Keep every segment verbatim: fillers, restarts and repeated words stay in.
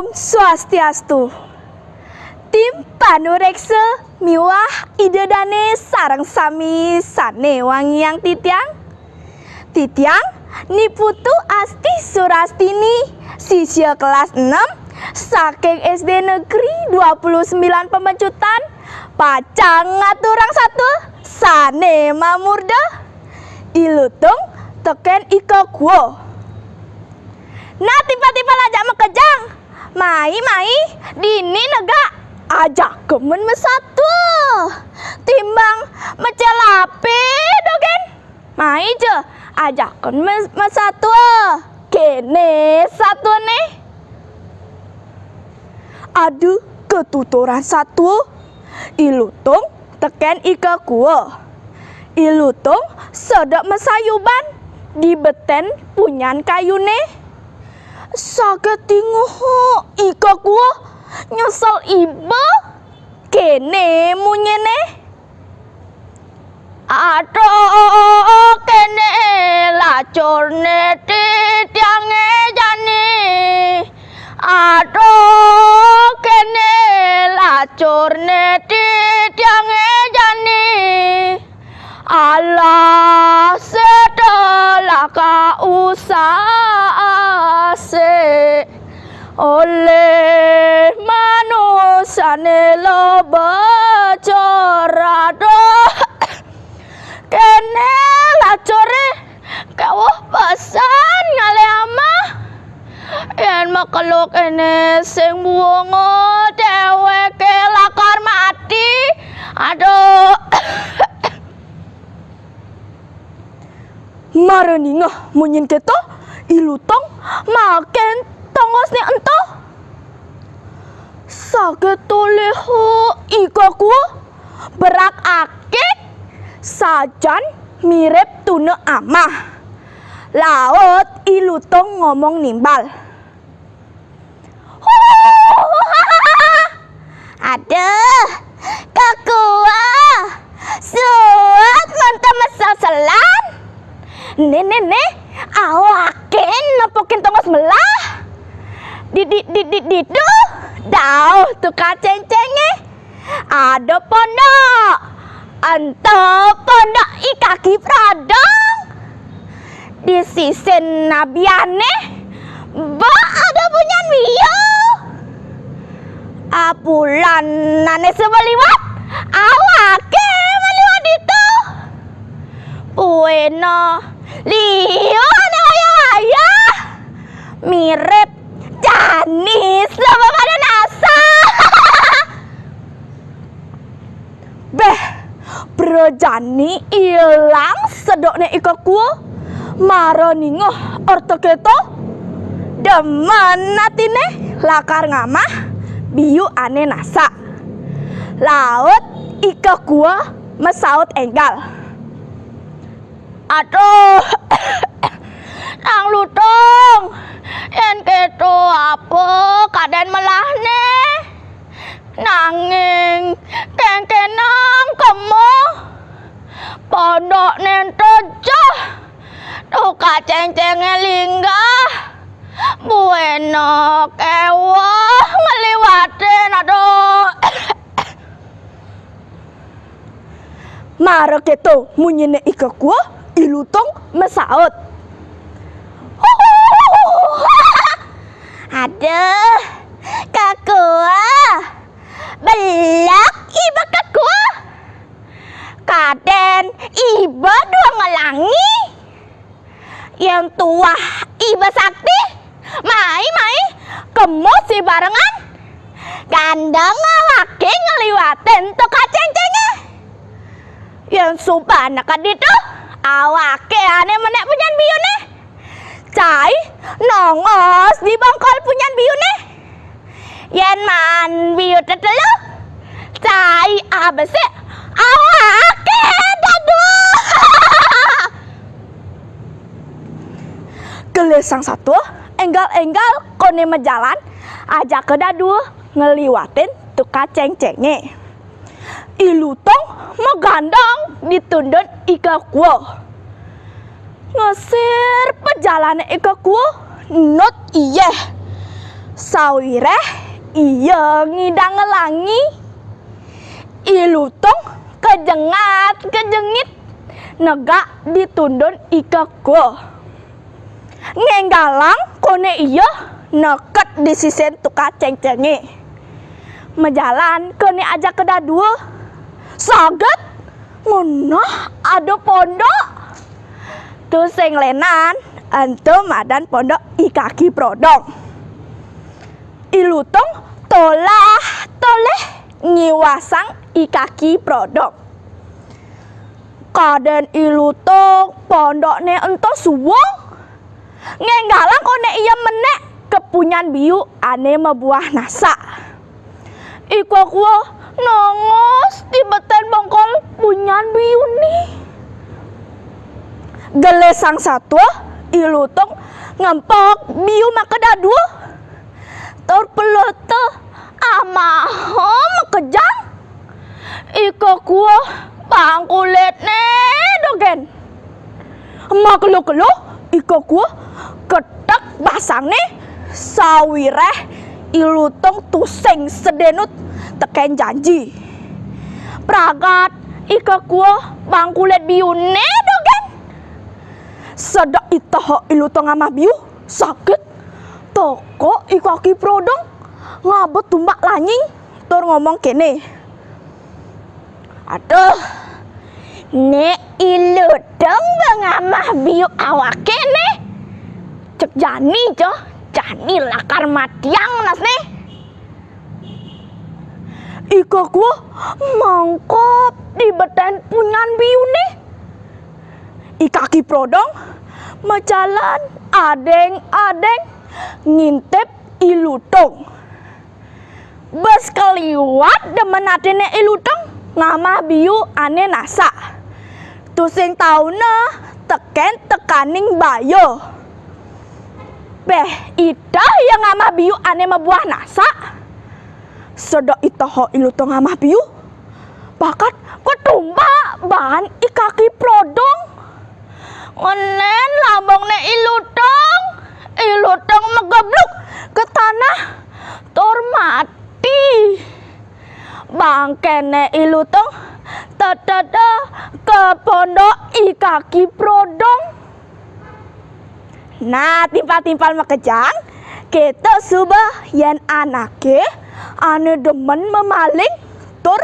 Swastiastu. Tim panureksa miwah Ida Dane sareng sami sane wangiang titiang. Titiang Ni Putu Asti Surastini, sisya kelas enam saking S D Negeri dua puluh sembilan Pemecutan, pacang ngaturang satua sane mamurda. I Lutung teken Ika Kuwa. Nah, timpal-timpal aja makejang. Mai, mai, dini negak. Ajaka men masatua. Timbang macelape dogen. Mai ja, ajaka men masatua. Kene satuane. Ada katuturan satua, I Lutung teken Ika Kuwa. I Lutung sedek masayuban di beten punyan kayune. Saget tinguha Ika Kuwa nyesel iba, kene munyine. Aduh, kene lacurne titiange jani. Aduh, kene lacurne titiange jani. Alah, setelah kau sase oleh manusane loba corado. Kene lacure kawuh pesan ngalih amah. Yen makelo kene sing buunga, deweke lakar mati. Aduh. Mara ningeh munyin keto, I Lutung maken tongosne ento. Saget toleha Ika Kuwa berak akik sajan mirip tuna amah. Laut I Lutung ngomong nimbal. Aduh, Ika Kuwa, suud men ta maseselan. Ne, ne, ne, awake nepukin tongos melah. Di, di, di, di, ditu, dauh tukang cengcenge. Ada pondok. Ento pondok I Kaki Pradong. Di sisin nabiane, ba ada punyan biu. Abulan ane suba liwat, awake maliwat ditu. Buena liu ane wayah-wayah. Mirip jani suba pada nasa. Beh, brejani ilang sedokne Ika Kuwa. Mara ningeh arta keto, demen atine lakar ngamah biu ane nasa. Laut Ika Kuwa masaut enggal. Aduh, Nang Lutung, yen keto apa kaden melahne? Nanging kengkenang kemo pondok nento jah tukang cengcenge linggah. Buena keweh ngliwatin, aduh. Mara keto munyine Ika Kuwa, I Lutung masaut. Aduh, Ika Kuwa. Belak iba Ika Kuwa. Kaden iba dua ngelangi. Yen tuah iba sakti, mai, mai, kemo sibarengan. Gandeng awake ngliwatin tukang cengcenge. Yen suba neked ditu, awake ane menek punyan biune. Cai nongos di bongkol punyan biune. Yen maan biu tetelu, cai abesik, awake dadua. Gelis sang satua, enggal-enggal kone majalan, ajaka dadua ngliwatin tukang cengcenge. I Lutung magandang di tundun Ika Kuwa. Ngesir pajalane Ika Kuwa, nut iyeh. Sawiréh ia ngidang ngelangi, I Lutung kejengat-kejengit negak di tundun I Kekua. Ngénggalang koné ia neked di sisin tukad céngcéngé. Majalan koné ajaka dadua. Saget ngenah ada pondok. Tusing lénan, ento madan pondok I Kaki Prodong. I Lutung tolah-tolih nyiwasang I Kaki Prodong. Kadén I Lutung pondokné ento suwung. Ngénggalang koné ia menék ka punyan biu ané mabuah nasak. I Kekua nongos di betén bengkol punyan biuné. Gelisang satua, I Lutung ngempek biu makadadua. Tur pelita amaha makejang. I Kekua bangkulitné dogén. Makelo-kelo I Kekua ketek basangné, sawiréh I Lutung tusing sedénut tekén janji. Pragat I Kekua bangkulit biuné dogén. Sedek iteha I Lutung ngamah biu, saget teka I Kaki Prodong ngaba tumbak lanying tur ngomong kéné, "Aduh, né I Lutung ba ngamah biu awaké né. Cék jani, cék jani lakar matiang nasné." I Kekua mangkep di betén punyan biuné. I Kaki Prodong majalan adéng-adéng ngintip I Lutung. Bes kaliwat demen atiné I Lutung ngamah biu ané nasak. Tusing tauna tekén tekaning baya. Béh, iteha ia ngamah biu ané mabuah nasak. Sedek iteha I Lutung ngamah biu, bakat katumbak baan I Kaki Prodong. Ngenén lambungné I Lutung, I Lutung mageblug ka tanah tur mati. Bangkéné I Lutung teteda ka pondok I Kaki Prodong. Nah, timpal-timpal makejang, kéto suba yén anaké ané demen mamaling tur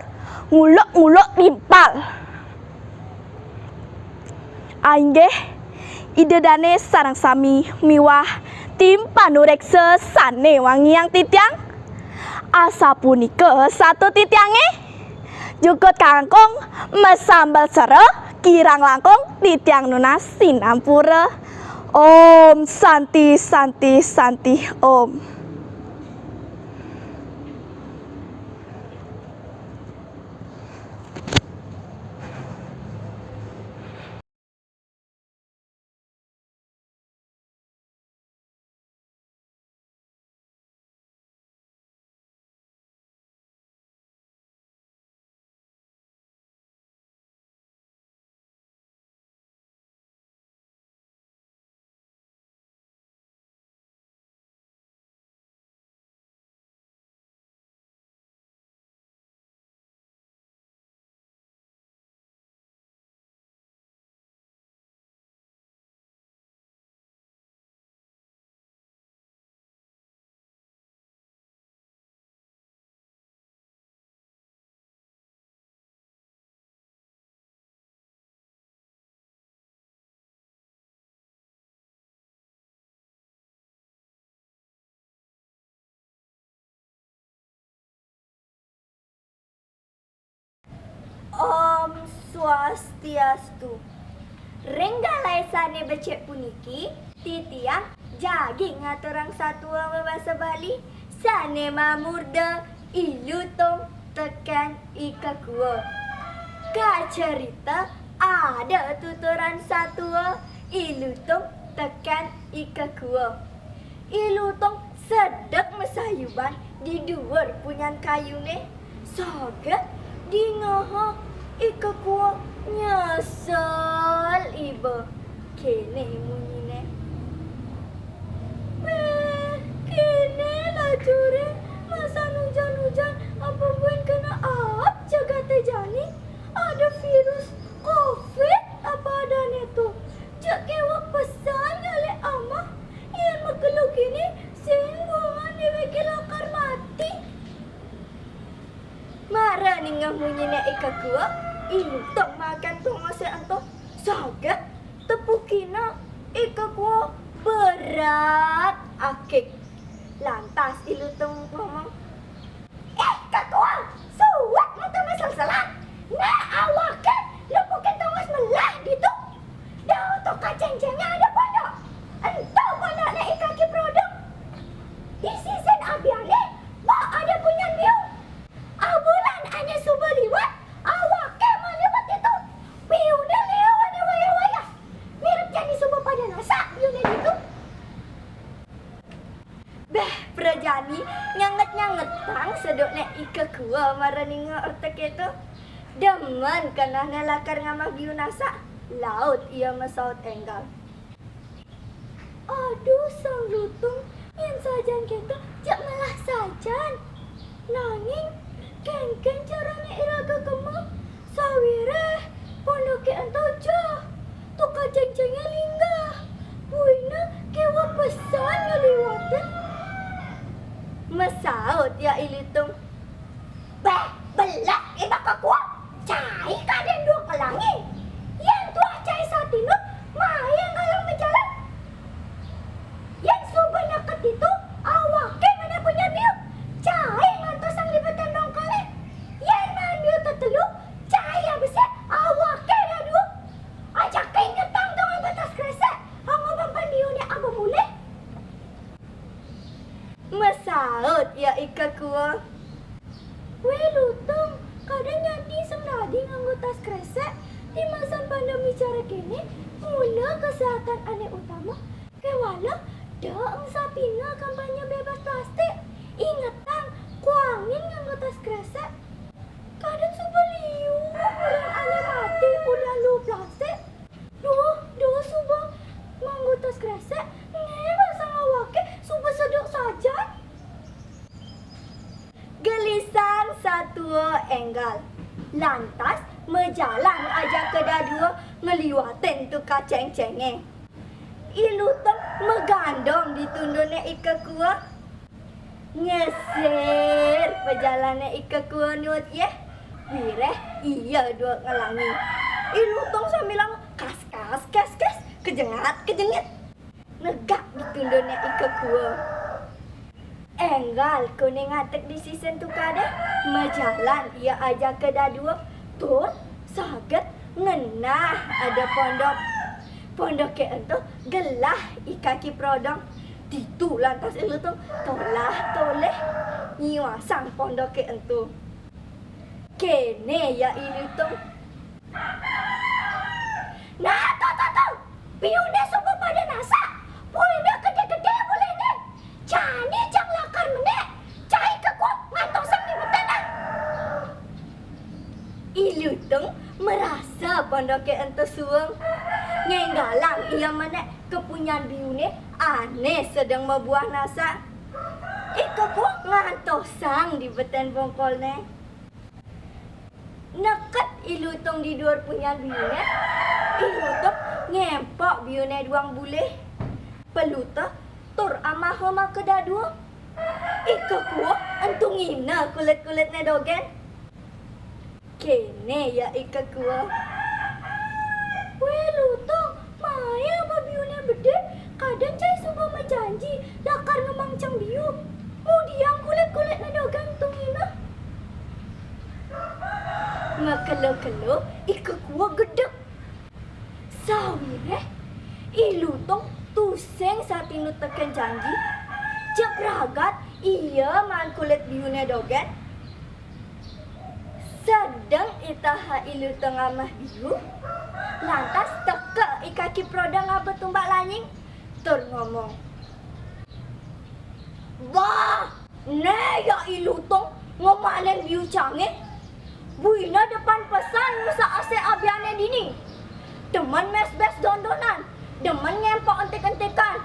ngulek-ngulek timpal. Inggih, Ida Dané sareng sami miwah tim panuréksa sané wangiang titiang. Asapunika satua titiangé. Jukut kangkung masambel sera, kirang langkung titiang nunas sinampura. Om Santi, Santi, Santi, Om. Om Swastiastu. Ring galahé sané becik puniki, titiang jagi ngaturang satua mabasa Bali sané mamurda I Lutung tekén I Kekua. Kacarita ada tuturan satua I Lutung tekén I Kekua. I Lutung sedek masayuban di duur punyan kayuné, saget dingeha I Kekua nyesel iba. Kéné munyiné. Méh, kéné Munyine I Kekua, I Lutung makan tongose ento. Saget tepukina I Kekua berat akik. Lantas I Lutung ngomong, "Eh, Kekua, suwek mata maselselan. Nek awake nepukin tongos melah ditu. Dau to kacengcenge ada pondok. Ento pondokne I Kaki Prodong. Di sisin abiane, mbok ada punyan biu. Abulan ane suba liwat, awake maliwat ditu. Biune liu ane wayah-wayah. Mirip jani suba pada nasak biune ditu." Beh, prajani nyanget-nyangetang sedukne I Kekua mara ninga orte keto. Demen kenehne lakar ngamah biu nasak, laut ia masaut enggal. "Aduh, Sang Lutung, yen sajan keto, jak melah sajan. Nanging, kenken carane iraga kema? Sawiréh pondoke ento jauh, to kacengcenge linggah. Buina keweh pesan ngeliwatin." Masaut ia I Lutung, "Beh, belah I Kekua. Cai kadén dua ngelangi. Yen tuah cai satinut, mai enggal majalan. Yen suba neked ditu, awake mene punyan biu. Cai ngantosang di beten bongkole. Yen maan biu tetelu, cai abese, awake dadua. Ajaka ingetang to nganggo tas kresek, anggo mampan biune aba mulih." Masaut ia I Kekua, "Wéh Lutung, kadén nyadi sing dadi nganggo tas kresek. Di masan pandemi cara kene, mula kesehatan ane utama, kewala da eng sapina kampanye bebas plastik. Ingetang, kuangin nganggo tas kresek. Kadén suba liu bulan ane mati ulian luh plastik. Duh, duh, suba nganggo tas kresek, ngewa sang awake suba seduk sajan." Gelisang satua enggal. Lantas majalan ajaka dadua ngliwatin tu kacengcenge. I Lutung magandong di tundune I Kekua. Nyisir pajalane I Kekua nuut yeh. Wireh ia dua ngelangi. I Lutung sambilanga kas-kas, kes-kes, kejengat-kejengit. Negak di tundune I Kekua. Enggal kone ngadeg di sisin tukade, majalan ia ajaka dadua, tur saget ngenah ada pondok. Pondoke ento gelah I Kaki Prodong. Ditu lantas I Lutung tolah-tolih nyiwasang pondoke ento. Kene ia I Lutung. Nah, to, to, to! Biune suba pada nasak. Buina gede-gede bulene. Jani jang lakar menek. Cai Kekua ngantosang di beten. I Lutung marasa pondoke ento suung. Ngenggalang ia menek kapunyan biune ane sedeng mabuah nasak. I Kekua ngantosang di beten bongkolne. Neked I Lutung di duur punyan biune, I Lutung ngempok biune duang bulih. Peluteh tur amaha maka dadua. I Kekua entungina kulit-kulitne dogen. Kene ia I Kekua. Wéh Lutung, mai aba biune bedé, kadén cai suba majanji lakar ngemang cang biu. Ngudiang kulit-kulitne dogen entungina. Makelo-kelo I Kekua gedeg. Sawiréh I Lutung tusing satinut teken janji. Jebragat ia maan kulit biune dogen. Sedeng itaha I Lutung ngamah biu, lantas teka I Kaki Prodong ngaba tumbak lanying, tur ngomong, "Wah, né ya I Lutung ngemanin biu cange. Buina depan pesan ngusak-asik abiane dini. Demen mesbes dondonan, demen ngempok entik-entikan.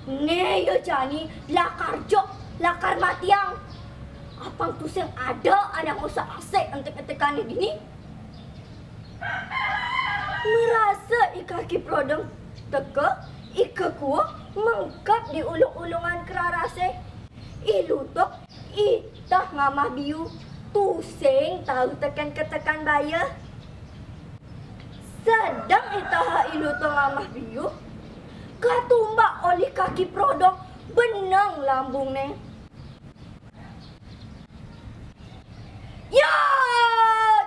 Né ya jani lakar jok, lakar matiang. Apang tusing ada anak ngusak-asik entik-entikane dini." Marasa I Kaki Prodong teka, I Kekua mengkeb di ulung-ulungan kerarase. I Lutung iteh ngamah biu, Tusing tau tekén ketekan baya. Sedeng itaha I Lutung amah biuh, katumbak olih kaki prodong beneng lambungné. Ya!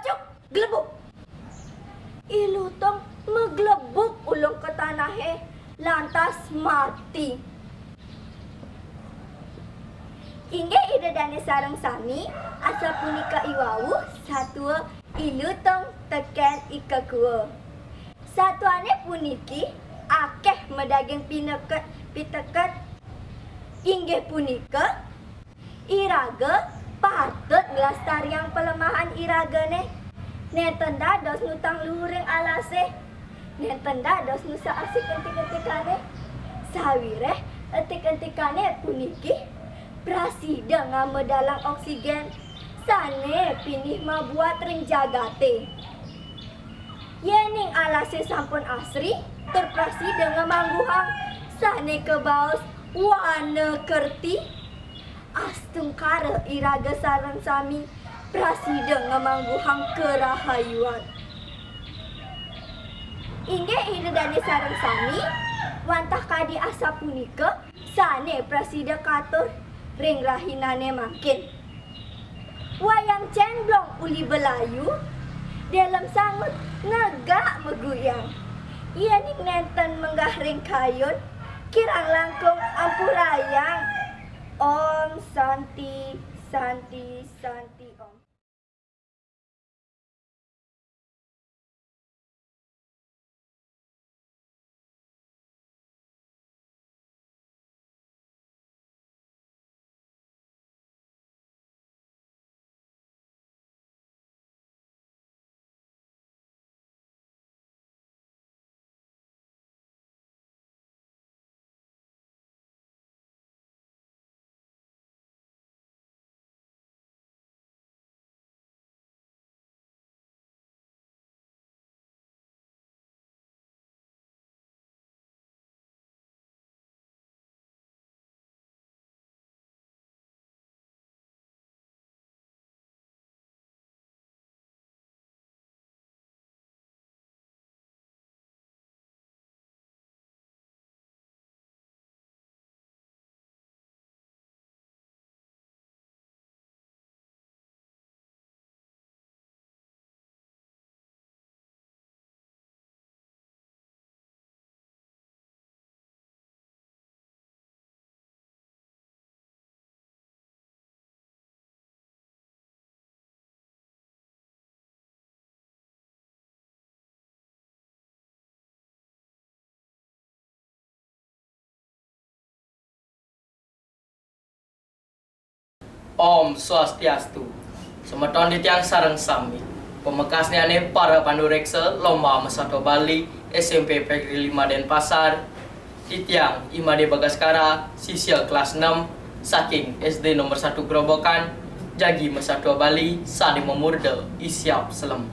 Cuk! Glebuk! I Lutung maglebuk ulung ka tanahé, lantas mati. Inggih Ida dané sareng sami, asapunika i wau satua I Lutung tekén I Kekua. Satuané puniki akéh madaging pineket, piteket. Inggih punika, iraga patut nglastariang palemahan iragané. Nénten dados nutang luhuring alasé. Nénten dados nusa asik entik-entikané. Sawiréh entik-entikané puniki prasida ngamedalang oksigen sané pinih mabuat ring jagaté. Yéning alasé sampun asri, tur prasida ngamangguhang sané kabaos wana kerti, astungkara iraga sareng sami prasida ngamangguhang karahayuan. Inggih Ida dané sareng sami, wantah kadi asapunika, sané prasida katur ring rahinané mangkin. Wayang cénglong uli belayu, délem sangut negak maguyang. Yéning nénten menggah ring kayun, kirang langkung ampurayang. Om Santi, Santi, Santi Om. Om Swastiastu. Semeton titiang sareng sami. Pamekasnyané para panuréksa Lomba Masatua Bali S M P Pegri lima Denpasar. Titiang I Madé Bagaskara, sisya kelas enam, saking S D nomor satu Grobogan, jagi masatua Bali sané mamurda I Siap Selem.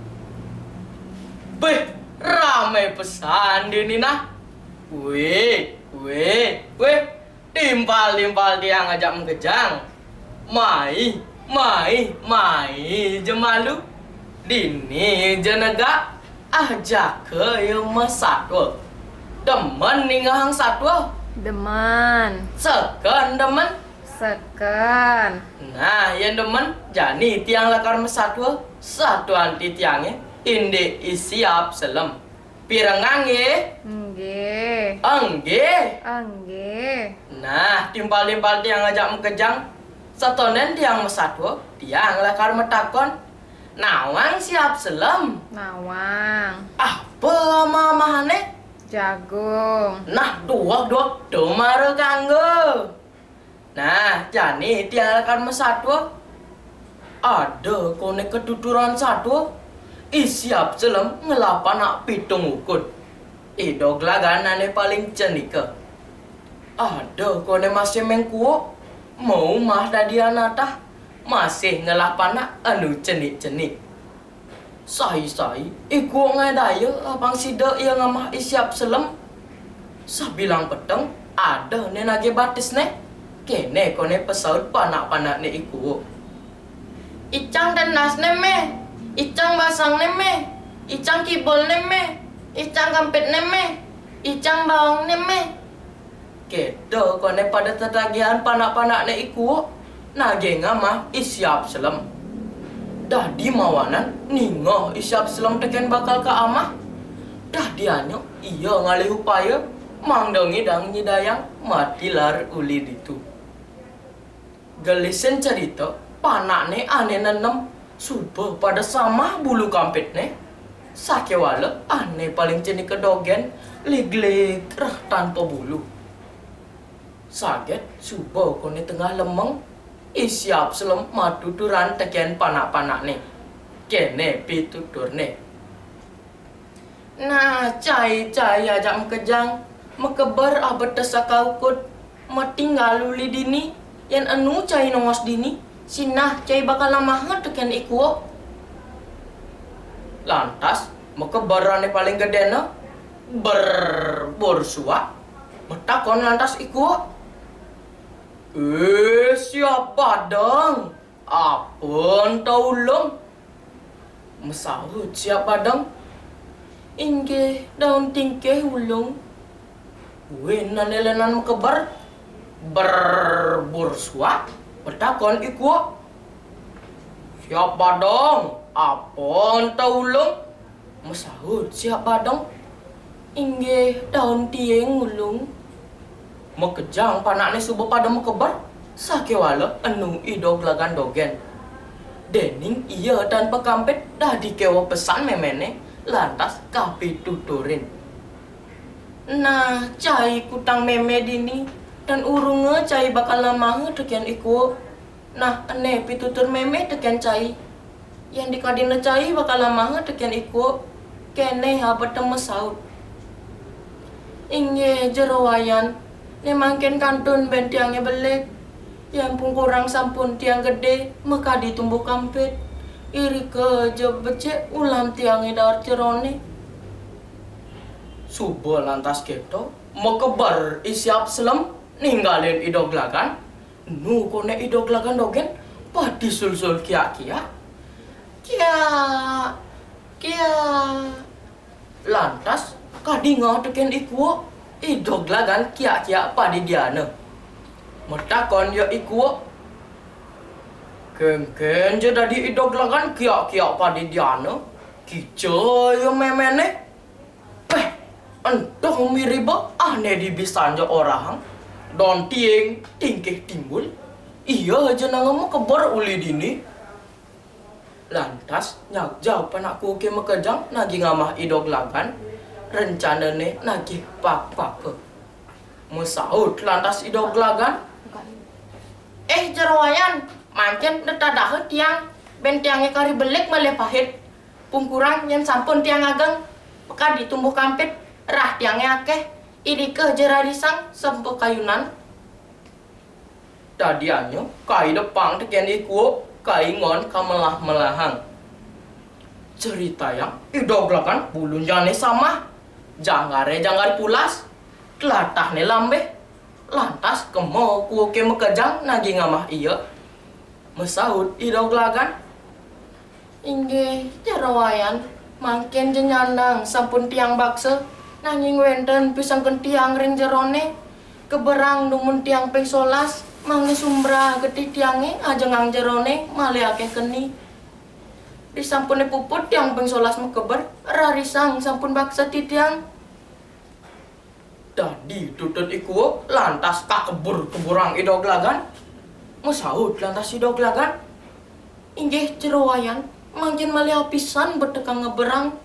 Béh, ramé pesan dini nah. Wéh, wéh, wéh. Timpal-timpal tiang ajak makejang. Mai, mai, mai ja malu. Dini ja negak, ajaka ia masatua. Demen ningehang satua? Demen. Seken demen? Seken. Nah, yén demen, jani tiang lakar masatua. Satuan titiangé, indik I Siap Selem. Pirengang nggih? Nggih. Nggih. Nggih. Nah, timpal-timpal tiang ajak makejang. Satondén tiang masatua, tiang lakar matakon. Nawang Siap Selem? Nawang. Apa amah-amahané? Jagung. Nah, duweg-duweg to mara kanggo. Nah, jani tiang lakar masatua. Ada koné katuturan satua, I Siap Selem ngelah panak pitung ukud. I doglagan ané paling cenika. Ada koné masih mengkuuk, maumah dadi anatah, masih ngelah panak anu cenik-cenik. Sai-sai, I Kuuk ngaé daya, apang sida ia ngamah I Siap Selem. Sabilang peteng, ada né nagih batisné. Kéné koné pasaut panak-panakné I Kuuk. Icang tenasné méh, icang basangné méh, icang kibolné méh, icang kampitné méh, icang baongné méh. Kéto koné pada tetagihan panak-panakné I Kuuk, nagih ngamah I Siap Selem. Dadi mawanan ningeh I Siap Selem tekén bakal ka amah. Dadiannya ia ngalih upaya mangda ngidang nyidayang matilar uli ditu. Gelisin cerita, panakné ané nenem suba pada samah bulu kampitné, sakéwala ané paling cenika dogén, liglig reh tanpa bulu. Saget suba koné tengah lemeng, I Siap Selem matuturan tekén panak-panakné. Kéné pituturné. Nah, cai-cai ajak makejang, makeber abet tesaka ukut, matinggal uli dini, yén enu cai nongos dini, sinah cai bakal amaha tekén I Kuuk. Lantas, makeber ané paling gedéna, ber, bur suak, matakon lantas I Kuuk. "Eh, Siap Badeng, apa ento ulung?" Masaut Siap Badeng. "Inggih, daun tingkih ulung." Buin ané lénan makeber, ber, bur suak, matakon I Kuuk. "Siap Badeng, apa ento ulung?" Masaut Siap Badeng. "Inggih, daun tiing ulung." Makejang panakné suba pada makeber, sakéwala enu I Doglagan dogén. Déning ia tan pakampit dadi kéweh pesan méméné, lantas kapituturin. "Nah, cai kutang mémé dini, tan urunga cai bakal amaha tekén I Kuuk. Nah, ené pitutur mémé tekén cai. Yén dikadina cai bakal amaha tekén I Kuuk, kéné abeta masaut." "Inggih, Jero Wayan, né mangkin kantun bén tiangé belik. Yén pungkurang sampun tiang gedé, makadi tumbuh kampit. Irika ja becik ulam tiangé daar jeroné." Suba lantas kéto, makeber I Siap Selem, ninggalin I Doglagan, nu koné I Doglagan dogén, padi sulsul kiak-kiak. Kiak, kiak. Lantas, kadinga tekén I Kuuk, I Doglagan kiak-kiak padidiana. Matakon ia I Kuuk. Kénkén ja dadi I Doglagan kiak-kiak padidiana, kija ia méméné. Péh, ento miriba ané dibisan ja orahang. Daun tiing, tingkih timbul. Ia ja nangka makeber uli dini. Lantas, nyajau panak kuuké makejang nagih ngamah I Doglagan, rencanané nagih papa. Masaut lantas I Doglagan. "Eh, Jero Wayan, mangkin da tadaha tiang, bén tiangé kari belik malih pahit. Pungkurang yén sampun tiang ageng, makadi tumbuh kampit, rah tiangé akéh, irika ja rarisang sampakayunan." Dadiannya, kaidepang tekén I Kuuk, kaingon kamelah-melahang. Critayang, I Doglagan bulunné samah, janggaré janggar pulas, tlatahné lambih. Lantas kema kuuké makejang nagih ngamah ia. Masaut I Doglagan. "Inggih, Jero Wayan, mangkin ja nyandang sampun tiang baksa, nanging wénten pisangken tiang ring jeroné. Keberang dumun tiang ping solas, mangda sumbrah getih tiangé ajengang jeroné malih akéh keni. Disampuné puput tiang ping solas makeber, rarisang sampun baksa titiang." Dadi tutut I Kuuk lantas kakebur-keburang I Doglagan. Masaut lantas I Doglagan. "Inggih, Jero Wayan, mangkin malih apisan betekang ngeberang."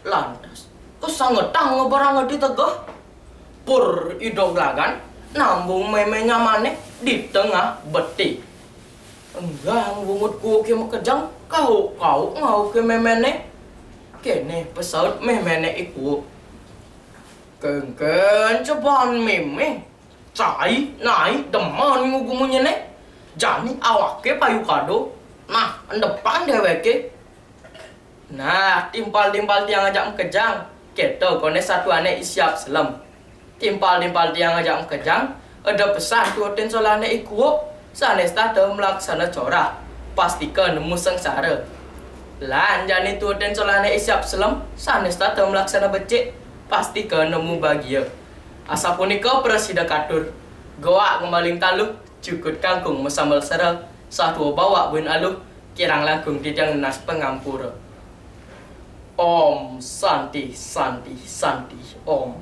Lantas, kasangetang ngeberang adi tegeh. Pur I Doglagan, nambung mémé nyamané di tengah beti. Enggang bungut kuuké makejang, kauk-kauk ngauké méméné. Kéné pasaut méméné I Kuuk. "Kénkén cobaan mémé. Cai, nai, demen ngugu munyiné. Jani awaké payu kado. Nah, endepang déwéké." Nah, timpal-timpal tiang ajak makejang. Kéto koné satuané I Siap Selem. Timpal-timpal tiang ajak makejang, eda pesan tuutin solahné I Kuuk, sané setata malaksana corah. pastika nemu sangsara. Lan jani tuutin calané isiap selem, sanés tata malaksana becik, pastika nemu bagia. Asapunika prasida katur, goak ngemaling taluh, jukut kangkung masambel sera, satua bawak buin aluh, kirang langkung titiang nunas pangampura. Om Santi, Santi, Santi, Om.